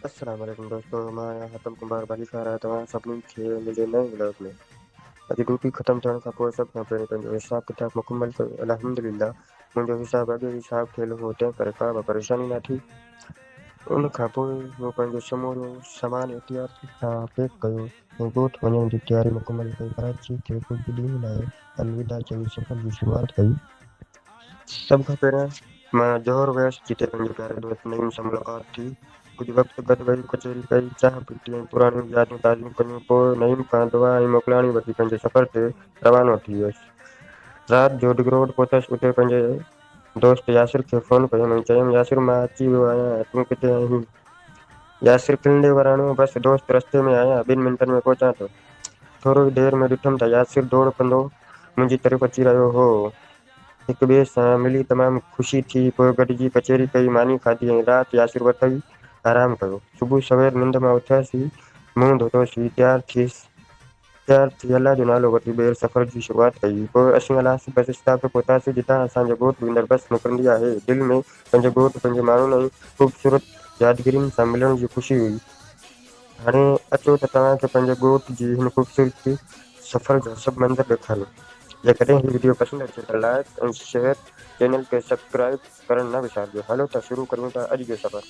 السلام عليڪم دوستو مان آهيان حاتم ڪنڀار ڀليڪار آهي توهان سڀني کي منهنجي نئين ولاگ ۾. اڄ ڊيوٽي ختم ٿيڻ کان پوء سڀ کان پهرين پنهنجو حساب ڪتاب مڪمل ڪيو الحمدلله منهنجو حساب اڳي ئي صاف ٿيل هو تنهن ڪري ڪا به پريشاني نه ٿي ان کان پوء مون پنهنجو سمورو سامان احتياط سان پيڪ ڪيو ۽ ڳوٺ وڃڻ جي تياري مڪمل ڪئي ڪراچي کي ڪجهه ڏينهن لاء الوداع چئي سفر جي شروعات ڪئي. سڀ کان پهريان مان جوهر ويس جتي پنهنجي پياري دوست نعيم سان ملاقات ٿي. ڪجهه وقت گڏ ويهي ڪچهري ڪئي، چانهه پيتي ۽ پراڻيون يادون تازيون ڪيون. پوء نعيم کان دعا ۽ موڪلاڻي وٺي پنهنجي سفر تي روانو ٿي ويس. رات جو ڊگروڊ پهتس اتي پنهنجي دوست ياسر کي فون ڪيم ۽ چيم ياسر مان اچي ويو آهيان تون ڪٿي آهين؟ ياسر کلندي وراڻيو بس دوست رستي ۾ آهيان ٻن منٽن ۾ پهچان ٿو. ٿورو ئي دير ۾ ڏٺم ته ياسر ڊوڙ ڪندو منهنجي طرف اچي رهيو هو. هڪ ٻئي سان ملي تمام خوشي ٿي. پوء گڏجي ڪچهري ڪئي، ماني کاڌي ۽ رات ياسر وٽ ئي آرام ڪيو. صبح سوير ننڊ مان اٿياسين، منهن ڌوتوسين، تيار ٿيس. تيار ٿي الله جو نالو وٺي ٻيهر سفر جي شروعات ڪئي. پوء اسين الهاسي بس اسٽاپ تي پهتاسين، جتان اسان جي ڳوٺ ويندڙ بس نڪرندي آهي. دل ۾ پنهنجي ڳوٺ، پنهنجي ماڻهن ۽ خوبصورت يادگيرين سان ملڻ جي خوشي هئي. هاڻي اچو ته توهان کي پنهنجي ڳوٺ جي هن خوبصورت سفر جا سڀ منظر ڏيکاريون. جيڪڏهن هي وڊيو پسند اچي ته لائيڪ ۽ شيئر چينل کي سبسڪرائيب ڪرڻ نه وسارجو. هلو ته شروع ڪريون ٿا اڄ جو سفر.